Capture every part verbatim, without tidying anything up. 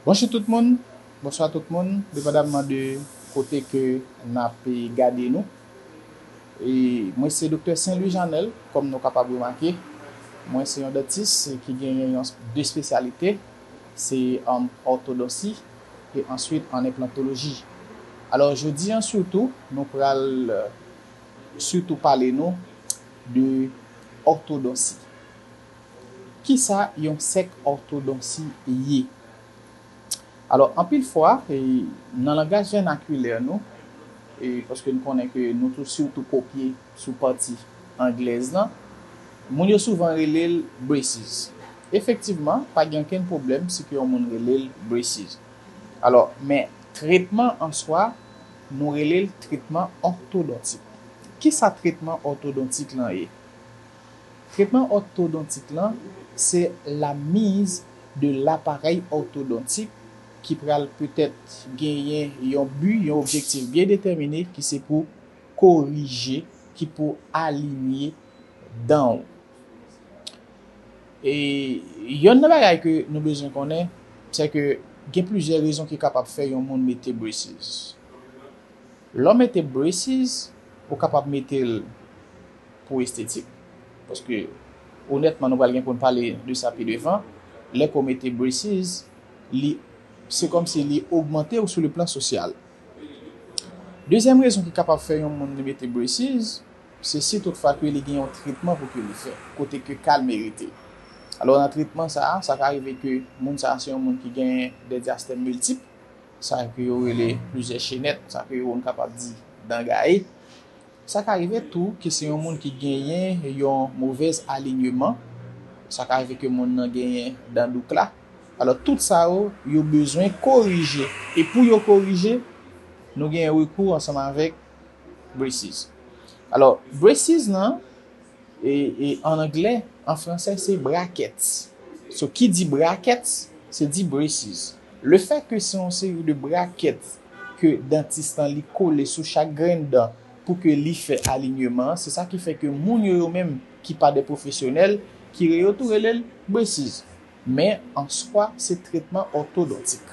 Bonjou tout moun, bonswa tout moun, depandamman de kote ke n ap gade nou. E mwen se Doktè Saint Louis Janel, kòm nou kapab remake. Mwen se yon dantis ki genyen yon de espesyalite, se an òtodonsi e answit an enplantoloji. Alò, jodi an sitou, nou pral, euh, sitou pale nou de òtodonsi. Kisa yon sèk òtodonsi ye? Alò, anpil fwa, e, nan langaj vènakilè nou, e, paske nou konnen ke nou tou sitou kopye sou pati anglèz lan, moun yo souvan rele l braces. Efektivman, pa gen okenn pwoblèm si ke yon moun rele l braces. Alò, men tretman an swa, nou rele l tretman òtodontik. Kisa tretman òtodontik lan ye? Tretman òtodontik lan, se la mise de l'appareil orthodontique ki pral petèt genyen yon bi, yon objektif byen detèmine ki se pou korije, ki pou alinye dan w. E yonn nan bagay ke nou bezwen konnen, se ke gen plizyè rezon ki kapab fè yon moun mete braces. Lè w mete braces, ou kapab mete l pou estetik. Paske, onètman, nou pral gen pou n pale de sa pi devan. Lè ke w mete braces, li, se kòmsi li ogmante w sou le plan sosyal. Dezyèm rezon ki kapab fè yon moun li mete braces, se si toutfwa ke li gen yon tretman pou ke li fè, kote ke ka l merite. Alò, nan tretman sa a, sa ka rive ke moun sa a se yon moun ki gen de dyastèm miltip, sa ke yo rele plizyè chenèt, sa ke yo kapab di dan gaye. Sa ka rive tou ke se yon moun ki genyen yon movèz alinyeman. Sa ka rive ke moun nan genyen dan doukla. Alò, tout sa yo, yo bezwen korije. E pou yo korije, nou genyen rekou ansanm avèk braces. Alò, braces lan, e, e, an anglè, an fransè, se brackets. So, ki di brackets, se di braces. Le fè ke se yon seri de brackets ke dantis lan li kole sou chak grenn dan pou ke li fè alinyeman an, se sa ki fè ke moun yo, yo menm ki pa de pwofesyonèl, ki re-, yo tou rele l braces. Men, an swa, se tretman òtodontik.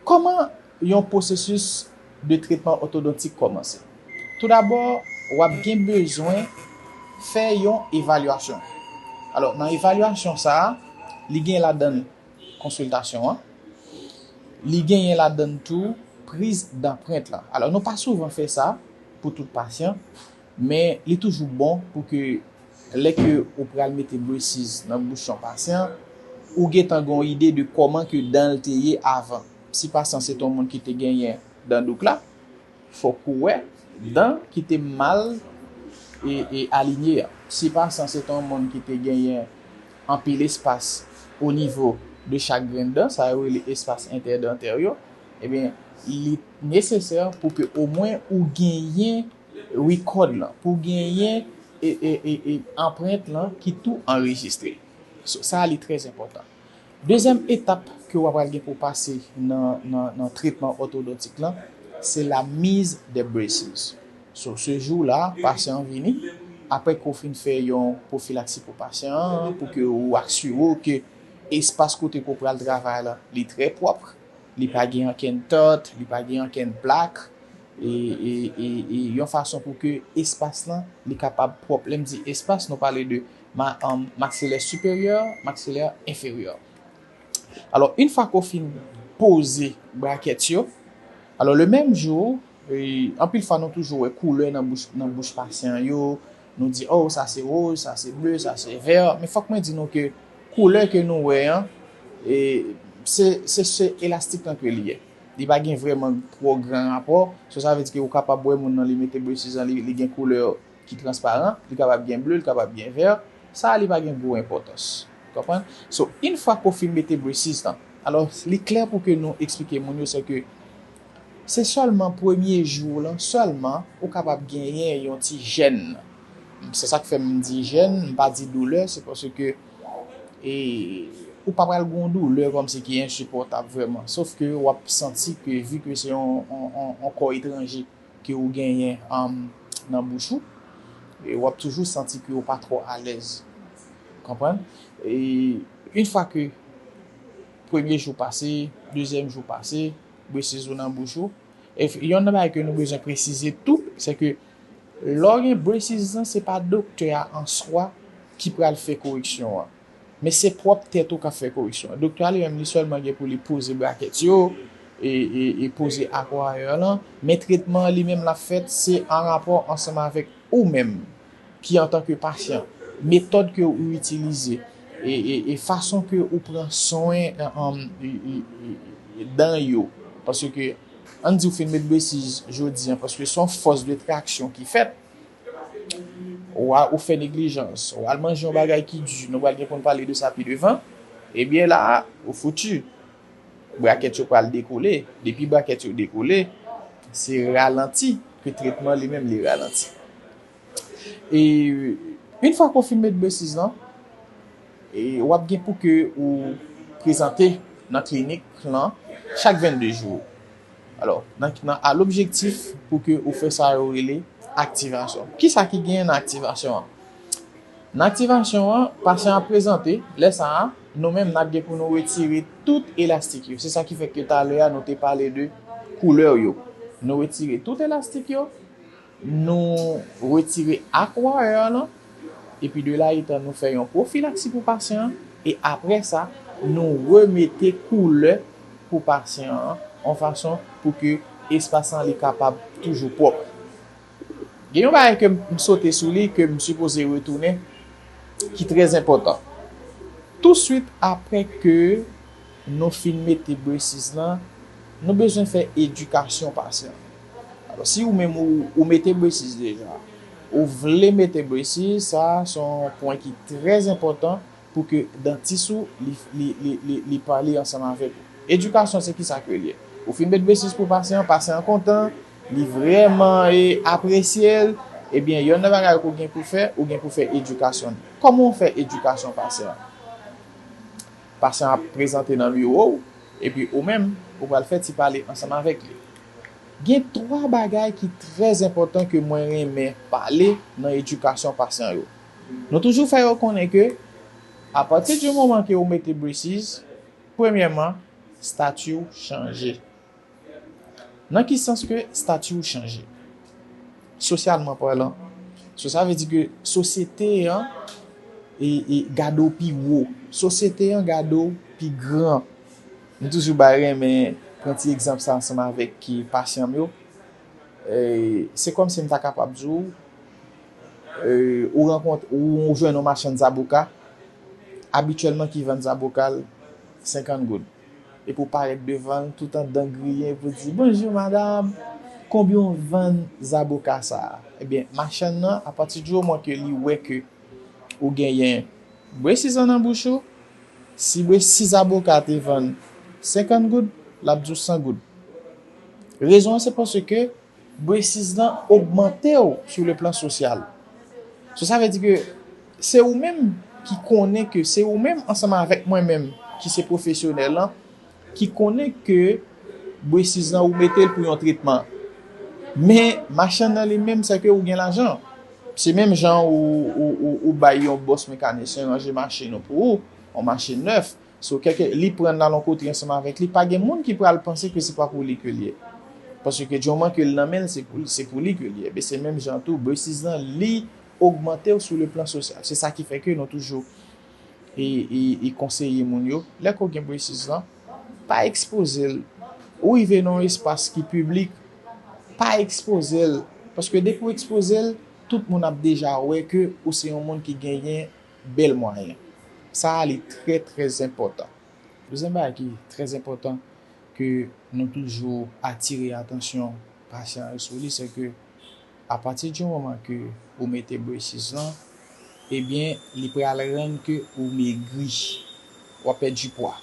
Kòman yon pwosesis de tretman òtodontik kòmanse? Toudabò, w ap gen bezwen fè yon evalyasyon. Alò, nan evalyasyon sa a, li gen ladan l konsiltasyon an, li genyen ladan l tou priz danprent lan. Alò, nou pa souvan fè sa pou tout pasyan, men li toujou bon pou ke lè ke ou pral mete braces nan bouch yon pasyan, ou gentan gen yon ide de kòman ke dan l te ye avan. Si pasyan se te yon moun ki te genyen dan doukla, fòk ou wè dan ki te mal e, e alinye a. Si pasyan se te yon moun ki te genyen anpil espas o nivo de chak grenn dan, sa yo rele espas entèdantè yo, ebyen, li nesesè pou ke omwen ou genyen record lan, pou genyen e, e, e, e anprent lan ki tou anrejistre. So, sa a li trè enpòtan. Dezyèm etap ke w ap pral gen pou pase nan, nan, nan tretman òtodontik lan, se la mise des braces. So, se jou la, pasyan an vini, apre ke w fin fè yon pwofilaksi pou pasyan an, pou ke ou asire w ke espas kote ke w pral travay la, li trè pwòp, li pa gen ankenn tant, li pa gen ankenn plak, e, e, e, e yon fason pou ke espas lan, li kapab pwòp. Lè m di espas, nou pale de ma-, um, maksilè siperyè, maksilè enferyè. Alò, yon fwa ke w fin poze brakèt yo, alò, le menm jou, e, anpil fwa nou toujou wè koulè nan bouch, nan bouch pasyan yo, nou di, oh, sa se woz, sa se ble, sa se vè, men fòk mwen di nou ke koulè ke nou wè an, e, se, se, se elastik lan ke li ye. Li pa gen vrèman twò gran rapò, so sa vle di ke ou kapab wè moun nan li mete braces an, li, li gen koulè ki transparan, li kapab gen ble, li kapab gen vè, sa a li pa gen gwo enpòtans. Ou konprann? So, yon fwa ke w fin mete braces lan, alò, li klè pou ke nou eksplike moun yo, se ke se sèlman premye jou w lan sèlman ou kapab genyen yon ti jèn. Se sa k fè m di jèn, m pa di doulè, se paske, e, ou pa pral gen yon doulè kòmsi ki ensipòtab vrèman. Sof ke w ap santi ke, vi ke se yon, yon, yon, yon kò etranje ke ou genyen, um, nan bouch ou, e w ap toujou santi ke ou pa twò alèz. Konprann? E yon fwa ke Premye jou pase, dezyèm jou pase, braces ou nan bouch ou. E f- yonn nan bagay ke nou bezwen presize tou, se ke lè w gen braces lan, se pa doktè a an swa ki pral fè koreksyon an. Men se pwòp tèt ou k ap fè koreksyon an. Doktè a li menm, li sèlman gen pou li poze brakèt yo, e, e, e poze akwaryè lan, men tretman an li menm l ap fèt, se an rapò ansanm avèk ou menm, ki antanke pasyan, metòd ke ou itilize, e, e, e fason ke ou pran swen, e, e, e, e, dan yo. Paske, ann di ou fin met braces jodi an, paske se yon fòs de traksyon ki fèt, ou a, ou fè neglijans, ou al manje yon bagay ki di, nou pral gen pou n pale de sa pi devan, ebyen la, ou fouti. Brakèt yo pral dekole. Depi brakèt yo dekole, se ralanti ke tretman li menm li ralanti. E yon fwa ke w fin met braces lan, e w ap gen pou ke ou prezante nan klinik lan chak vennde jou. Alò, nan, nan a lobjektif pou ke ou fè sa yo rele aktivasyon. Kisa ki genyen nan aktivasyon an? Nan aktivasyon an, pasyan ap prezante, lè sa a, nou menm n ap gen pou nou retire tout elastik yo. Se sa ki fè ke talè a nou te pale de koulè yo. Nou retire tout elastik yo, nou retire akwaryè lan, epi de la etan nou fè yon pwofilaksi pou pasyan an, e apre sa, nou remete koulè pou pasyan an, yon fason pou ke espas lan li kapab toujou pwòp. Gen yon bagay ke m sote sou li, ke m sipoze retounen, ki trè enpòtan. Touswit apre ke nou fin mete braces lan, nou bezwen fè edikasyon pasyan. Alò, si ou menm ou, ou mete braces deja, ou vle mete braces, sa se yon pwen ki trè enpòtan pou ke dantis ou li, li, li, li, li pale ansanm avèk ou. Edikasyon se kisa ke l ye? Ou fin met braces pou pasyan an, pasyan an kontan, li vrèman e, apresye l, ebyen, yonn nan bagay ke w gen pou fè, ou gen pou fè edikasyon. Kòman w fè edikasyon pasyan an? Pasyan an ap prezante nan biwo w, epi ou menm, ou pral fè ti pale ansanm avèk li. Gen twa bagay ki trè enpòtan ke mwen renmen pale nan edikasyon pasyan yo. Nou toujou fè yo konnen ke, apati di moman ke ou mete braces, premyèman, stati w chanje. Nan ki sans ke stati w chanje? Sosyalman palan. So, sa vle di ke sosyete an e, e gade w pi wo. Sosyete an gade w pi gran. M toujou bay renmen pran ti egzanp sa ansanm avèk ki pasyan m yo. E, se kòmsi m ta kapab di w, e, ou rankont, ou, ou jwenn yon machann zaboka, abityèlman ki vann zaboka l senkant goud. Epi w parèt devan l, tout an dan griyen, epi w di, "Bonjou, madanm, konbyen w vann zaboka sa a?" Ebyen, machann nan, apati di moman ke li wè ke ou genyen braces lan nan bouch ou, si bre-, si zaboka te vann senkant goud, l ap di w san goud. Rezon an, se paske braces lan ogmante w sou le plan sosyal. So, sa vle di ke se ou menm ki konnen ke se ou menm ansanm avèk mwen menm ki se pwofesyonèl lan, ki konnen ke braces lan ou mete l pou yon tretman. Men, machann nan li menm, se ke ou gen lajan. Se menm jan ou, ou, ou, ou bay yon bòs mekanisyen ranje machin ou pou ou, yon machin nèf. So, kèlke, li pran l al yon kote ansanm avèk li, pa gen moun ki pral panse ke se pa pou li ke l ye. Paske di moman ke l nan men l, se pou, se pou li ke l ye. Ebyen, se menm jan tou, braces lan, li ogmante w sou le plan sosyal. Se sa ki fè ke nou toujou e, e, e konseye moun yo, lè ke w gen braces lan, pa ekspoze l. Ou rive nan yon espas ki piblik, pa ekspoze l. Paske depi w ekspoze l, tout moun ap deja wè ke ou se yon moun ki genyen bèl mwayen. Sa a, li trè, trè enpòtan. Dezyèm bagay ki trè enpòtan ke nou toujou atire atansyon pasyan yo sou li, se ke apati di moman ke ou mete braces lan, ebyen, li pral rann ke ou megri, w ap pèdi pwa.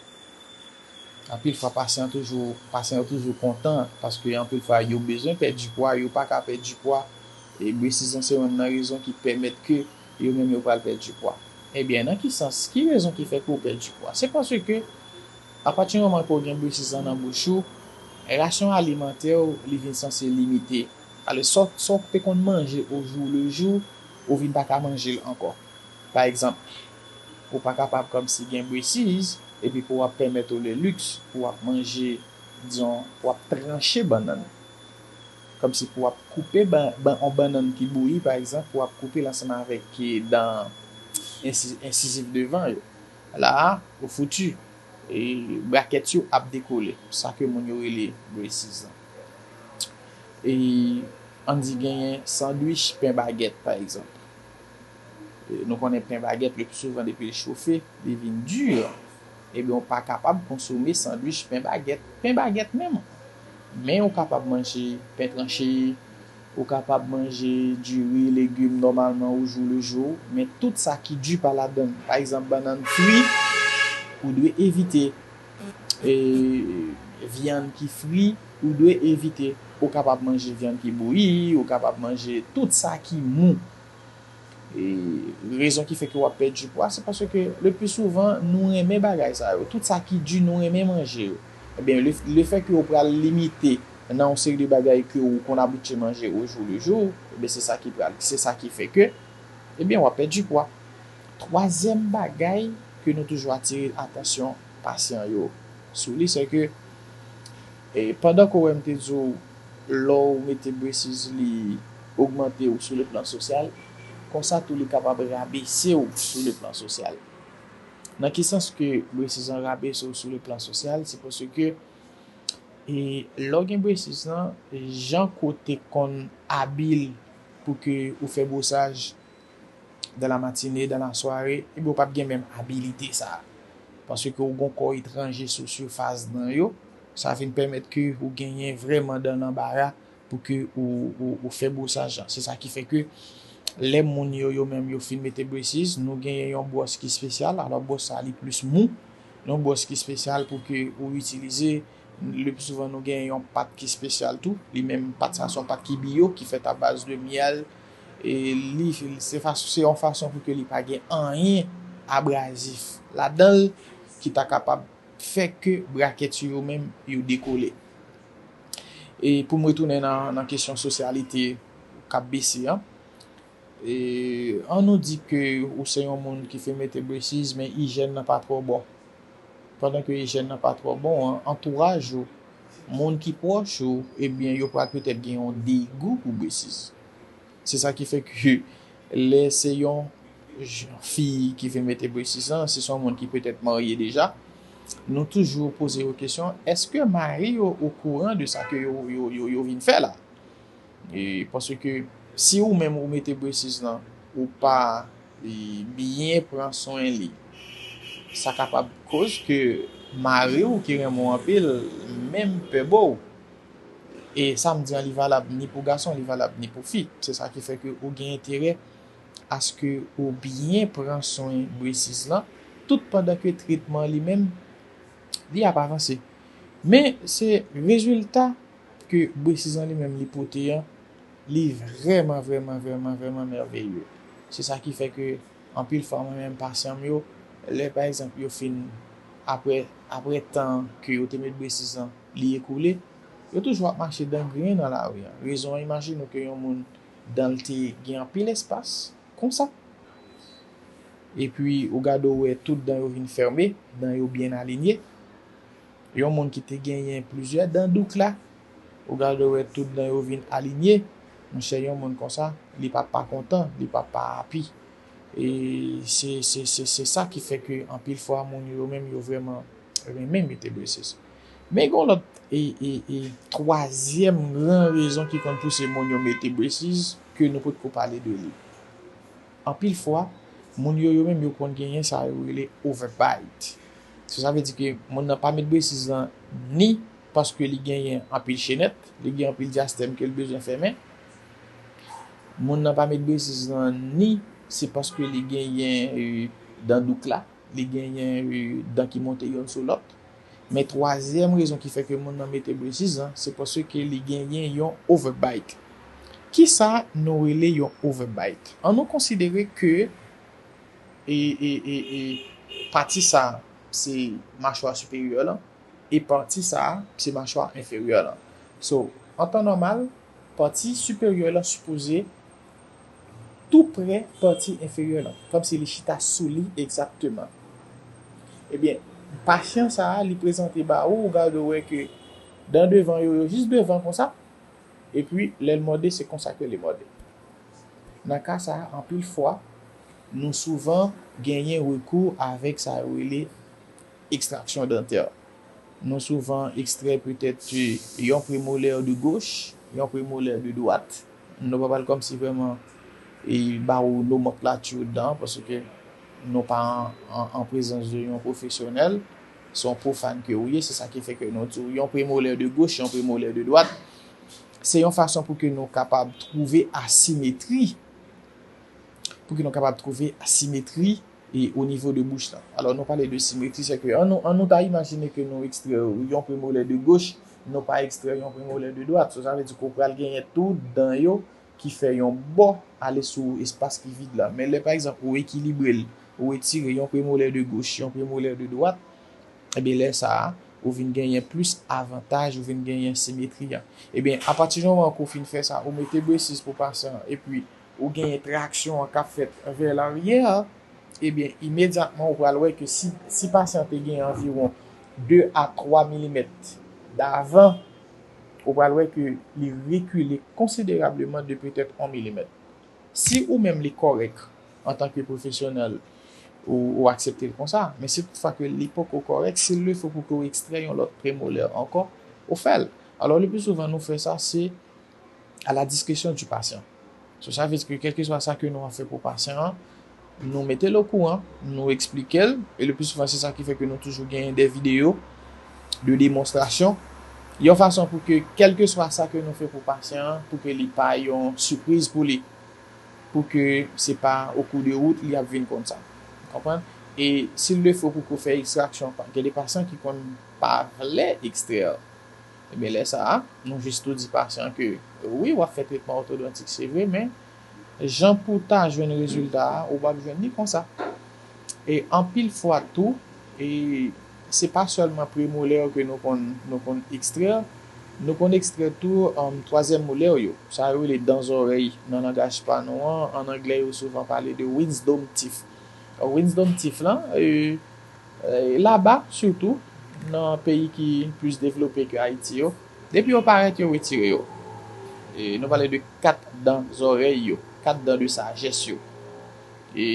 Anpil fwa, pasyan toujou, pasyan yo toujou kontan, paske anpil fwa, yo bezwen pèdi pwa, yo pa ka pèdi pwa, e braces lan se youn nan rezon ki pèmèt ke yo menm yo pral pèdi pwa. Ebyen, nan ki sans, ki rezon ki fè ke w pèdi pwa? Se paske, apati moman ke w gen braces lan nan bouch ou, rasyon alimantè w, li vin sanse limite. Alò, sa w, sa w te konn manje au jour le jour, ou vin pa ka manje l ankò. Pa egzanp, ou pa kapab kòmsi gen braces, epi pou w ap pèmèt ou le luxe pou w ap manje, dizon, pou w ap tranche bannann. Kòmsi pou w ap koupe ban, ban, yon bannann ki bouyi, pa egzanp, pou w ap koupe l ansanm avèk, e, dan ensi-, ensizif devan yo. La a, ou fouti. E, brakèt yo ap dekole. Sa ke moun yo rele braces lan. E, ann di genyen sandwich pen bagèt, pa egzanp. E, nou konnen pen bagèt, le pli souvan, depi l chofe, li vin di. Ebyen, ou pa kapab konsome sandwich pen bagèt, pen bagèt menm. Men ou kapab manje pen tranche, ou kapab manje diri, legim nòmalman, au jour le jour, men tout sa ki di pa ladan l. Pa egzanp, bannann fri, ou dwe evite. E, vyann ki fri, ou dwe evite. Ou kapab manje vyann ki bouyi, ou kapab manje tout sa ki mou. E, rezon ki fè ke w ap pèdi pwa, se paske le pli souvan, nou renmen bagay sa yo. Tout sa ki di, nou renmen manje yo. Ebyen, le, lefètke ou pral limite nan yon seri de bagay ke ou konn abitye manje au jour le jour, ebyen, se sa ki pral, se sa ki fè ke, ebyen, w ap pèdi pwa. Twazyèm bagay ke nou toujou atire atansyon pasyan yo sou li, se ke, e, pandan ke w wè m te di w, lè w mete braces li ogmante w sou le plan sosyal, konsa tou li kapab rabese w sou le plan sosyal. Nan ki sans ke braces lan rabese w sou le plan sosyal? Se paske, e, lè w gen braces lan, jan ke w te konn abil pou ke ou fè bwosaj dans la matinée, dans la soirée, ebyen, ou p ap gen menm abilite sa a. Paske ou gon kò etranje sou sifas dan yo, sa vin pèmèt ke ou genyen vrèman dan lanbara pou ke ou, ou, ou fè bwosaj lan. Se sa ki fè ke lè moun yo, yo menm, yo fin mete braces, nou genyen yon bwòs ki espesyal. Alò, bwòs sa a, li plis mou. Yon bwòs ki espesyal pou ke ou itilize. Le pli souvan, nou genyen yon pat ki espesyal tou. Li menm, pat sa, se yon pat ki bio, ki fèt a baz de myèl. E li, se fas-, se yon fason pou ke li pa gen anyen abrazif ladan l ki ta kapab fè ke brakèt yo menm yo dekole. E pou m retounen nan, nan kesyon sosyalite k ap bese an, e ann nou di ke ou se yon moun ki fin mete braces, men ijyèn nan pa twò bon. Pandan ke ijyèn nan pa twò bon an, antouraj ou, moun ki pwòch ou, ebyen, yo pral petèt gen yon degou pou braces. Se sa ki fè ke lè se yon j-, fi ki vin mete braces lan, si se yon moun ki petèt marye deja, nou toujou poze yo kesyon, èske mari yo okouran de sa ke yo, yo, yo, yo vin fè la? E, paske si ou menm ou mete braces lan, ou pa, e, byen pran swen li, sa kapab koz ke mari w ki renmen w anpil, menm pè bo w. E sa m di an, li valab ni pou gason, li valab ni pou fi. Se sa ki fè ke ou gen enterè aske ou byen pran swen braces lan, tout pandan ke tretman li menm, li ap avanse. Men se rezilta ke braces lan li menm li pote an, li vrèman, vrèman, vrèman, vrèman mèveye. Se sa ki fè ke anpil fwa mwen menm pasyan m yo, lè pa egzanp yo fin, apre, apre tan ke yo te met braces lan, li ekoule, yo toujou ap mache dan griyen nan lari an. Rezon an, imajine w ke yon moun dan l te gen anpil espas, konsa. Epi ou gade w wè tout dan yo vin fèmen, dan yo byen alinye. Yon moun ki te genyen plizyè dan doukla, ou gade w wè tout dan yo vin alinye. Monchè, yon moun konsa, li p ap pa kontan, li p ap pa happy. E se, se, se, se sa ki fè ke anpil fwa moun yo menm yo vrèman renmen mete braces. Men gen yon lòt e, e, e twazyèm gran rezon ki konn pouse moun yo mete braces ke nou potko pale de li. Anpil fwa, moun yo, yo menm yo konn genyen sa yo rele overbite. So, sa vle di ke moun nan pa met braces lan ni paske li genyen anpil chenèt, li gen anpil dyastèm ke l bezwen fèmen. Moun nan pa met braces lan ni se paske li genyen, e, dan doukla, li genyen, e, dan ki monte yonn sou lòt. Men twazyèm rezon ki fè ke moun nan mete braces lan, se paske li genyen yon overbite. Kisa nou rele yon overbite? An nou konsidere ke, e, e, e, e, pati sa, se machwa siperyè lan, e pati sa, se machwa enferyè lan. So, an tan nòmal, pati siperyè lan sipoze tou pre pati enferyè lan, kòmsi li chita sou li egzakteman. Ebyen, Pasyan sa a, li prezante ba ou, ou gade, ou wè ke dan devan yo, yo jis devan konsa, epi lè l mòde, se konsa ke li mòde. Nan ka sa a, anpil fwa, nou souvan genyen rekou avèk sa yo rele ekstraksyon dantè. Nou souvan ekstrè petèt yon premolè de goch, yon premolè de dwat. Nou pa pral kòmsi vrèman e ba ou nomenclature dan, paske nou pa an, an, an prezans de yon pwofesyonèl, se yon pwofàn ke ou ye, se sa ki fè ke nou di w yon premolè de goch, yon premolè de dwat. Se yon fason pou ke nou kapab twouve asimetri, pou ke nou kapab twouve asimetri e o nivo de bouch lan. Alò, nou pale de simetri, se ke an nou, an nou ta imajine ke nou ekstrè yon premolè de goch, nou pa ekstrè yon premolè de dwat. So, sa vle di ke w pral genyen tout dan yo ki fè yon bò ale sou espas ki vid la. Men lè, pa egzanp, ou ekilibre l, ou retire yon premolè de goch, yon premolè de dwat, ebyen, lè sa a, ou vin genyen plis avantaj, ou vin genyen simetri an. Ebyen, apati di moman ke w fin fè sa, ou mete bresiz pou pasyan an, epi ou genyen traksyon an k ap fèt vè laryè, ebyen, imedyatman, ou pral wè ke si, si pasyan an te gen anviwon de a twa milimèt davan, ou pral wè ke li rekile konsiderableman de petèt yon milimèt. Si ou menm li kòrèk antanke pwofesyonèl, ou, ou aksepte l konsa. Men si toutfwa ke li poko kòrèk, si l le fo pou ke w ekstrè yon lòt premolè ankò, ou fè l. Alò, le pli souvan nou fè sa, se à la discrétion du patient. So, sa vle di ke kèlkeswa sa ke nou ap fè pou pasyan an, nou mete l okouran, nou eksplike l, e le pli souvan se sa ki fè ke nou toujou genyen de videyo de demonstrasyon, yon fason pou ke kèlkeswa sa ke nou fè pou pasyan an, pou ke li pa yon sipriz pou li, pou ke se pa o kou de wout li ap vin konn sa. Konprann? E si l le fo pou ke w fè ekstraksyon, gen de pasyan ki konn pa vle ekstrè. Ebyen, lè sa a, nou jis tou di pasyan ke, wi, w ap fè tretman òtodontik, se vre, men jan pou w ta jwenn rezilta a, ou p ap jwenn li konsa. E anpil fwa tou, e se pa sèlman premolè yo ke nou konn, nou konn ekstrè, nou konn ekstrè tou, um, twazyèm molè yo. Sa yo rele dan zòrèy nan langaj pa nou an. An anglè, yo souvan pale de wisdom teeth. Wisdom teeth lan, e, e, laba, sitou, nan peyi ki plis devlope ke Ayiti yo, depi yo parèt, yo retire yo. E nou pale de kat dan zòrèy yo, kat dan de sajès yo. E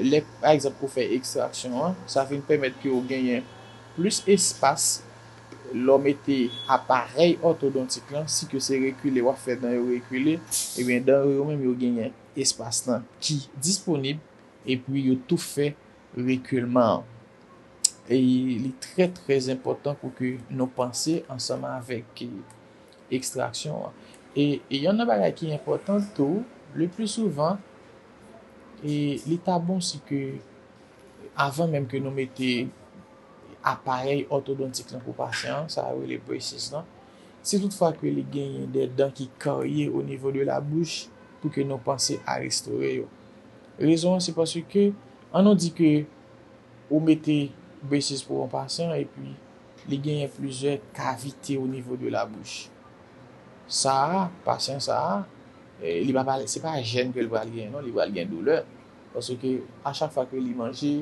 lè, pa egzanp, ou fè ekstraksyon an, sa vin pèmèt ke w genyen plis espas lè w mete aparèy òtodontik lan, si ke se rekile w ap fè dan yo rekile, ebyen, dan yo menm yo genyen espas lan ki disponib, epi yo tou fè rekilman an. E li trè, trè enpòtan pou ke nou panse ansanm avèk, e, ekstraksyon an. E, e yonn nan bagay ki enpòtan tou, le pli souvan, e li ta bon si ke avan menm ke nou mete aparèy òtodontik lan pou pasyan an, sa yo rele braces lan, si toutfwa ke li genyen de dan ki karye o nivo de la bouch, pou ke nou panse a restore yo. Rezon an, se paske, an nou di ke ou mete braces pou yon pasyan, epi li genyen plizyè kavite o nivo de la bouch. Sa a, pasyan sa a, e, li pa pale, se pa jèn ke l pral genyen, non, li pral gen doulè. Paske a chak fwa ke li manje,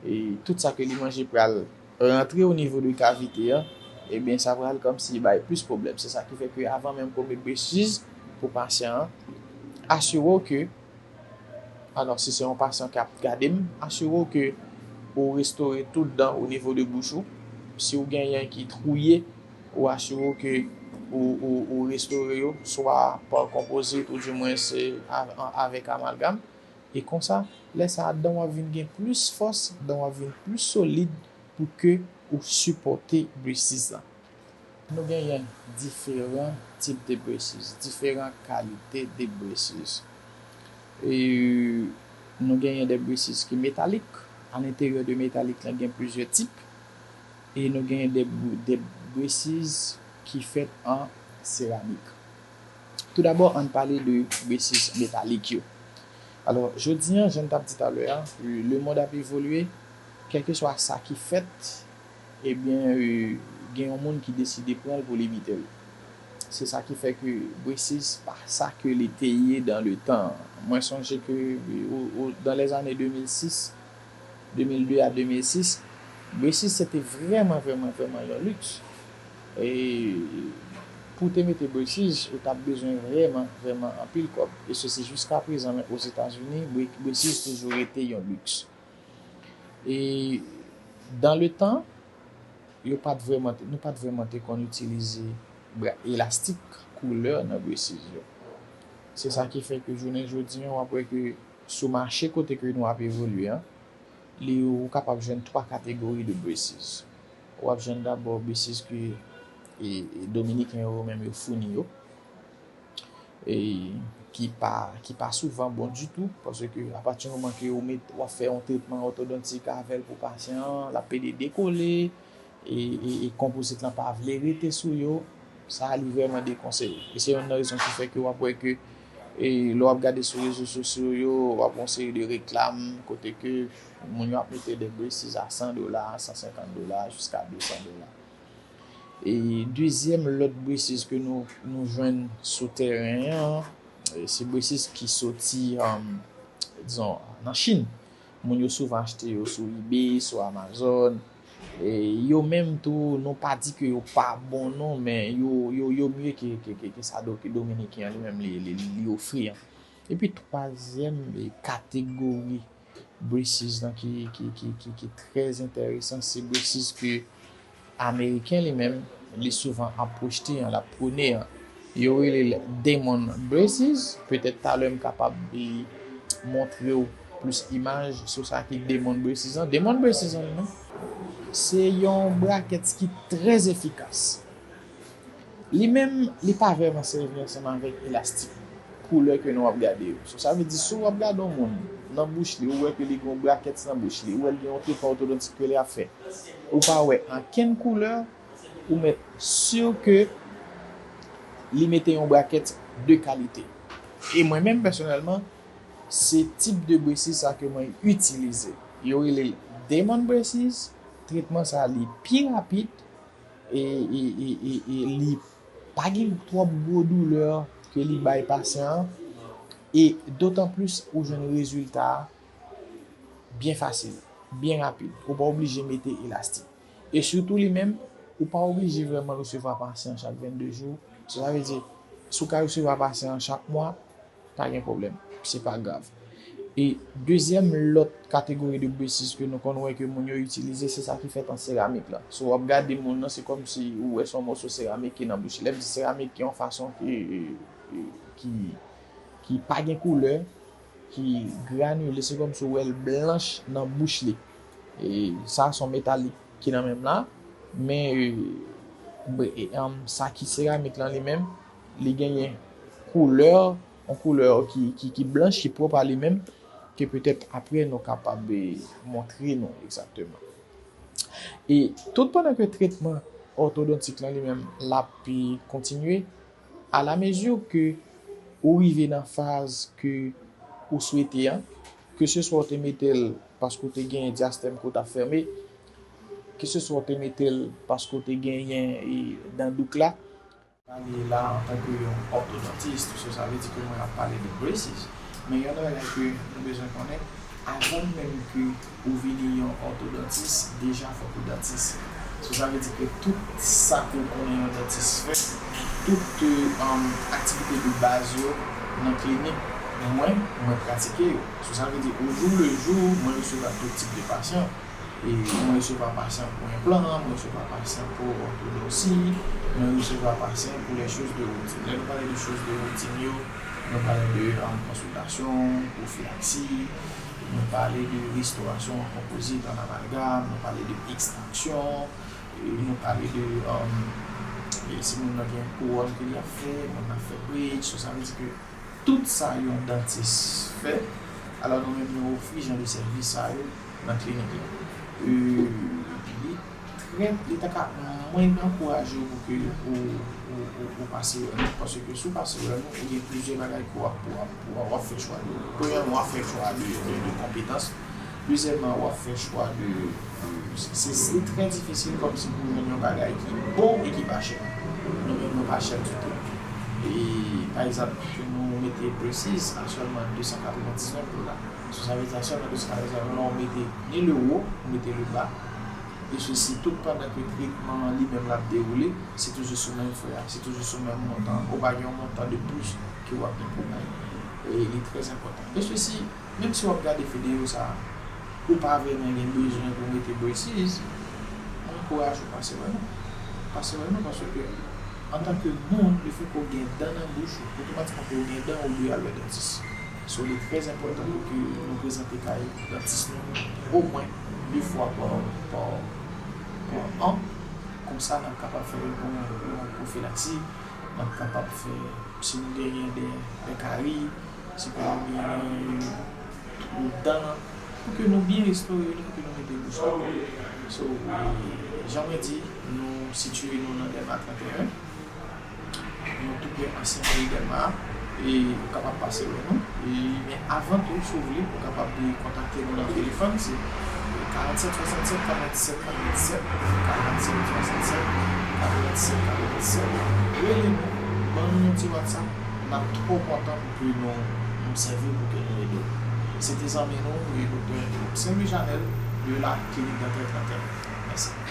e, tout sa ke li manje pral rantre o nivo de kavite an, ebyen, sa pral kòmsi bay plis pwoblèm. Se sa ki fè ke avan menm ke w met braces pou pasyan an, asire w ke, alò, si se yon pasyan k ap gade m, asire w ke ou restore tout dan o nivo de bouch ou. Si w genyen ki twouye, ou asire w ke ou, ou, ou restore yo, swa pa konpozit, ou dimwen se a-, a-, avèk amalgam. E konsa, lè sa a, dan w ap vin gen plis fòs, dan w ap vin plis solid pou ke ou sipòte braces lan. Nou genyen diferan tip de braces, diferan kalite de braces. E nou genyen de braces ki metalik. A lenteryè de metalik lan, gen plizyè tip. E nou genyen de, de braces ki fèt an seramik. Toudabò, ann pale de braces metalik yo. Alò, jodi an, jan n t ap di talè a, le mond ap evolye, kèlkeswa sa ki fèt, ebyen, e, gen yon moun ki deside pran l pou l imite l. Se sa ki fè ke braces pa sa ke li te ye dans le temps. Mwen sonje ke, e, o, o, dans les années deux mille six, deux mille deux à deux mille six, Braces se te vrèman, vrèman, vrèman yon liks. E pou te mete braces, ou t ap bezwen vrèman, vrèman anpil kòb. E se, se jiska prezan, men Ozetazini, bra-, braces toujou rete yon liks. E dans le temps, yo pa t vrèman te, nou pa t vrèman te konn itilize bra-, elastik koulè nan braces yo. Se sa ki fè ke jounen jodi a, w ap wè ke sou mache kote ke nou ap evolye an, li, ou kapab jwenn twa kategori de braces. W ap jwenn dabò braces ke, e, e, Dominiken yo menm yo founi yo, e, ki pa, ki pa souvan bon ditou, paske apati moman ke ou met, w ap fè yon tretman òtodontik avè l pou pasyan an, l ap pede dekole, e, e, e konpozit lan pa vle rete sou yo, sa li vrèman dekonseye. E se youn nan rezon ki fè ke w ap wè ke, e, lè w ap gade sou rezo sosyo yo, w ap wè yon seri de reklam kote ke moun yo ap mete de braces a san dola, san senkant dola, jiska de san dola. E dezyèm lòt braces ke nou, nou jwenn sou teren an, e se braces ki soti, um, dizon, nan Chin. Moun yo souvan achte yo sou eBay, sou Amazon. E yo menm tou, nou pa di ke yo pa bon non, men yo, yo, yo mye ke, ke, ke, ke sa do-, ke Dominiken an li menm li, li, li ofri an. Epi twazyèm, e, kategori braces lan ki, ki, ki, ki, ki trè enteresan, se braces ke Ameriken li menm, li souvan ap pwojte an, l ap pwone an. Yo rele l Demon Braces. Petèt talè m kapab, e, montre w plis imaj sou sa ki Demon Braces an. Demon Braces an li menm, se yon brakèt ki trè efikas. Li menm, li pa vrèman sèvi ansanm avèk elastik koulè ke nou ap gade yo. So, sa vle di, si w ap gade yon moun nan bouch li, ou wè ke li gen yon brakèt nan bouch li, ou wè l gen yon tretman òtodontik ke li ap fè, ou pa wè ankenn koulè, ou mèt si ke li mete yon brakèt de kalite. E mwen menm, pèsonèlman, se tip de braces sa ke mwen itilize. Yo rele l Demon Braces. Tretman sa, li pi rapid, e, e, e, e, e li pa gen twòp gwo doulè ke li bay pasyan an, e dotan plis ou jwenn rezilta a byen fasil, byen rapid. Ou pa oblije mete elastik. E sitou li menm, ou pa oblije vrèman resevwa pasyan chak vennde jou. So, sa vle di, si w ka resevwa pasyan chak mwa, pa gen pwoblèm. Se pa grav. E dezyèm lòt kategori de braces ke nou konn wè ke moun yo itilize, se sa ki fèt an seramik la. So, w ap gade moun nan, se kòmsi ou wè se yon mòso seramik ki nan bouch li. Lè m di seramik, ki yon fason ki, ki, ki pa gen koulè, ki granile, se kòmsi w wè l blanch nan bouch li. E sa, se yon metalik ki nan men m la, men, e, bre-, e, em, sa ki seramik lan li menm, li genyen koulè, yon koulè ki, ki, ki blanch, ki pwòp a li menm, ke petèt apre nou kapab, e, montre nou egzakteman. E tout pandan ke tretman òtodontik lan li menm, l ap, e, kontinye, alamezi ke ou rive nan faz ke ou swete an, keseswa w te mete l paske w te genyen dyastèm ke w t ap fèmen, keseswa w te mete l paske w te genyen, e, dan douk la. Pale la antanke yon òtodontis, so sa vle di ke mwen ap pale de braces. Men yon bagay ke nou bezwen konnen, avan menm ke ou vini yon òtodontis, deja fòk ou dantis. So sa vle di ke tout sa ke w konnen yon dantis fè, tout, e, um, aktivite de baz yo nan klinik mwen, mwen pratike yo. So sa vle di, au jour le jour, mwen resevwa tout tip de pasyan. E mwen resevwa pasyan pou enplan, mwen resevwa pasyan pou òtodonsi, mwen resevwa pasyan pou les choses de routine. Lè nou pale de choses de routine yo, nou pale de, um, konsiltasyon, pwofilaksi, nou pale de restorasyon an konpozit, an amalgam, nou pale de ekstraksyon, e nou pale de, um, e si moun nan gen kouwòn ke li ap fè, moun nan ap fè bridge, so sa vle di ke tout sa yon dantis fè, alò nou menm nou ofri jan de sèvis sa yo nan klinik la. E, li trè, li ta ka, mwen ankouraje w pou ke ou, ou, ou, ou pase wè nou, paske si w pase wè nou, ou gen plizyè bagay ke w ap, w ap, w ap, w ap fè chwa de yo. Premyèman, w ap fè chwa de, de, de konpetans. Dezyèmman, w ap fè chwa de, se, se, se trè difisil kòmsi pou jwenn yon bagay ki bon e ki pa chè. Nou menm, nou pa chè ditou. E, pa egzanp, ke nou mete braces a sèlman de san katrevendiznèf dola. So sa vle di a sèlman de san katrevendiznèf dola, ou mete ni le wo, ou mete le ba. Mesye, si tout pandan ke tretman an li menm l ap dewoule, se toujou sou menm frè a, se toujou sou menm montan an, ou pa gen yon montan de plis ke w ap gen pou bay. E li trè enpòtan. Mesye, si, menm si w ap gade videyo sa a, ou pa vrèman gen bezwen pou w mete braces, mwen ankouraje w pase wè nou. Pase wè nou, paske antanke moun, lefètke w gen dan nan bouch ou, otomatikman ke w gen dan, ou dwe al wè dantis. So, li trè enpòtan pou ke nou prezante kay dantis nou omwen de fwa pa, pa, pa an. Konsa, n ap kapab fè yon, yon pwofilaksi, n ap kapab fè, si nou genyen de, de kari, si nou genyen twou dan, pou ke nou byen restore li, pou ke nou mete bouch la. So, e, jan mwen di, nou sitiye nou nan Dèlma trannteyen. Nou tou prè ansyen meri Dèlma a, e ou kapab pase wè nou. E, men avan tou, si w vle, ou kapab kontakte nou nan telefòn, se karannsèt swasannsèt, karannsèt, karannsèt, karannsèt, swasannsèt, karannsèt, karannsèt. Rele nou, ban nou yon ti WhatsApp, n ap twò kontan pou ke nou, nou sèvi w, pou ke nou ede w. Se te zanmi nou, e Doktè Saint Louis Janel, de la Clinique Dentaire trannteyen. Mèsi.